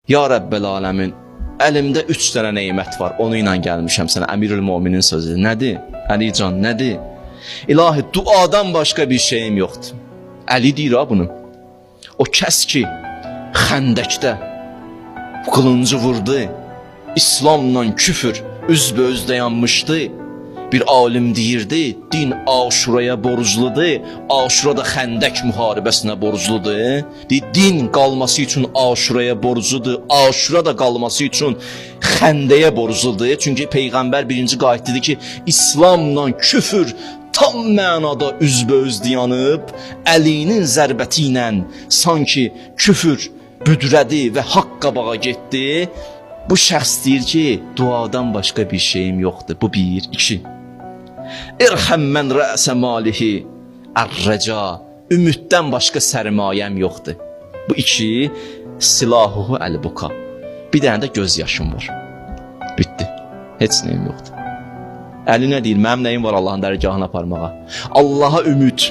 Ya Rəbbəl aləmin, əlimdə 3 dənə nemət var, onu ilə gəlmişəm sənə. Əmirül Möminin sözü. Nədir? Əlican, nədir? İlahi, duadan başqa bir şeyim yoxdur. Əli deyir ha bunu. O kəs ki, xəndəkdə qılıncı vurdu, İslamla küfür üzbəüz dayanmışdı. Bir alim deyirdi, din Aşuraya borcludur, Aşura da Xəndək müharibəsinə borcludur. Deyir, din qalması üçün Aşuraya borcludur, Aşura da qalması üçün Xəndəyə borcludur. Çünki Peyğəmbər birinci qayıt dedi ki, İslamla küfür tam mənada üzbəüz dayanıb, Əlinin zərbəti ilə sanki küfür büdrədi və haqq qabağa getdi. Bu şəxs deyir ki, duadan başqa bir şeyim yoxdur. Bu bir, iki. İrhəm mən rəsə malihi ər-rəca. Ümiddən başqa sərmayəm yoxdur. Bu iki, silahuhu əl-buka. Bir dənə də göz yaşım var. Bitdi. Heç nəyim yoxdur. Əli nə deyir? Mənim nəyim var Allahın dərgahına aparmağa? Allaha ümid.